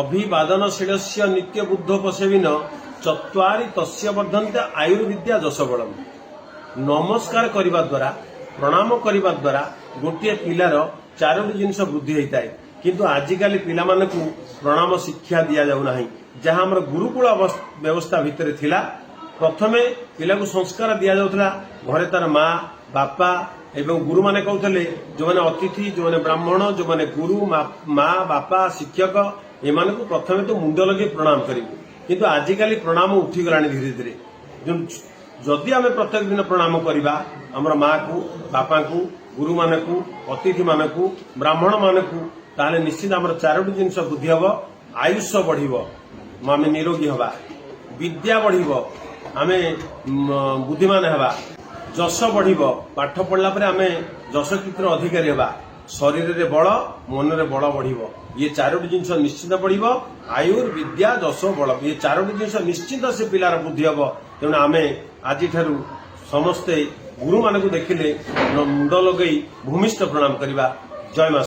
ଅଭିବାଦନଶୀଳସ୍ୟ ନିତ୍ୟ ବୁଦ୍ଧୋପସେବିନ ଚତ୍ୱାରି ତସ୍ୟ ବର୍ଦ୍ଧନ୍ତେ ଆୟୁର୍ବିଦ୍ୟା ଯଶୋବଳମ୍। ନମସ୍କାର କରିବା ଦ୍ୱାରା, ପ୍ରଣାମ କରିବା ଦ୍ୱାରା ଗୋଟିଏ ପିଲାର ଚାରୋଟି ଜିନିଷ ବୃଦ୍ଧି ହୋଇଥାଏ। କିନ୍ତୁ ଆଜିକାଲି ପିଲାମାନଙ୍କୁ ପ୍ରଣାମ ଶିକ୍ଷା ଦିଆଯାଉ ନାହିଁ, ଯାହା ଆମର ଗୁରୁକୁଳ ବ୍ୟବସ୍ଥା ଭିତରେ ଥିଲା। ପ୍ରଥମେ ପିଲାକୁ ସଂସ୍କାର ଦିଆଯାଉଥିଲା ଘରେ, ତାର ମା ବାପା ଏବଂ ଗୁରୁମାନେ କହୁଥିଲେ, ଯେଉଁମାନେ ଅତିଥି, ଯେଉଁମାନେ ବ୍ରାହ୍ମଣ, ଯେଉଁମାନେ ଗୁରୁ, ମା ବାପା, ଶିକ୍ଷକ, ଏମାନଙ୍କୁ ପ୍ରଥମେ ତୁ ମୁଣ୍ଡ ଲଗେଇ ପ୍ରଣାମ କରିବୁ। କିନ୍ତୁ ଆଜିକାଲି ପ୍ରଣାମ ଉଠିଗଲାଣି ଧୀରେ ଧୀରେ। ଯଦି ଆମେ ପ୍ରତ୍ୟେକ ଦିନ ପ୍ରଣାମ କରିବା ଆମର ମାକୁ, ବାପାଙ୍କୁ, ଗୁରୁମାନଙ୍କୁ, ଅତିଥିମାନଙ୍କୁ, ବ୍ରାହ୍ମଣମାନଙ୍କୁ, ତାହେଲେ ନିଶ୍ଚିତ ଆମର ଚାରୋଟି ଜିନିଷ ବୃଦ୍ଧି ହେବ। ଆୟୁଷ ବଢିବ, ଆମେ ନିରୋଗୀ ହେବା। ବିଦ୍ୟା ବଢିବ, ଆମେ ବୁଦ୍ଧିମାନ ହେବା। ଯଶ ବଢିବ, ପାଠ ପଢିଲା ପରେ ଆମେ ଯଶ କୀର୍ତ୍ତିର ଅଧିକାରୀ ହେବା। ଶରୀରରେ ବଳ, ମନରେ ବଳ ବଢିବ। ଇଏ ଚାରୋଟି ଜିନିଷ ନିଶ୍ଚିତ ବଢିବ। ଆୟୁର୍, ବିଦ୍ୟା, ଯଶ, ବଳ, ଇଏ ଚାରୋଟି ଜିନିଷ ନିଶ୍ଚିତ ସେ ପିଲାର ବୃଦ୍ଧି ହେବ। ତେଣୁ ଆମେ ଆଜିଠାରୁ ସମସ୍ତେ ଗୁରୁମାନଙ୍କୁ ଦେଖିଲେ ମୁଣ୍ଡ ଲଗେଇ ଭୂମିଷ୍ଠ ପ୍ରଣାମ କରିବା। ଜୟ ମା।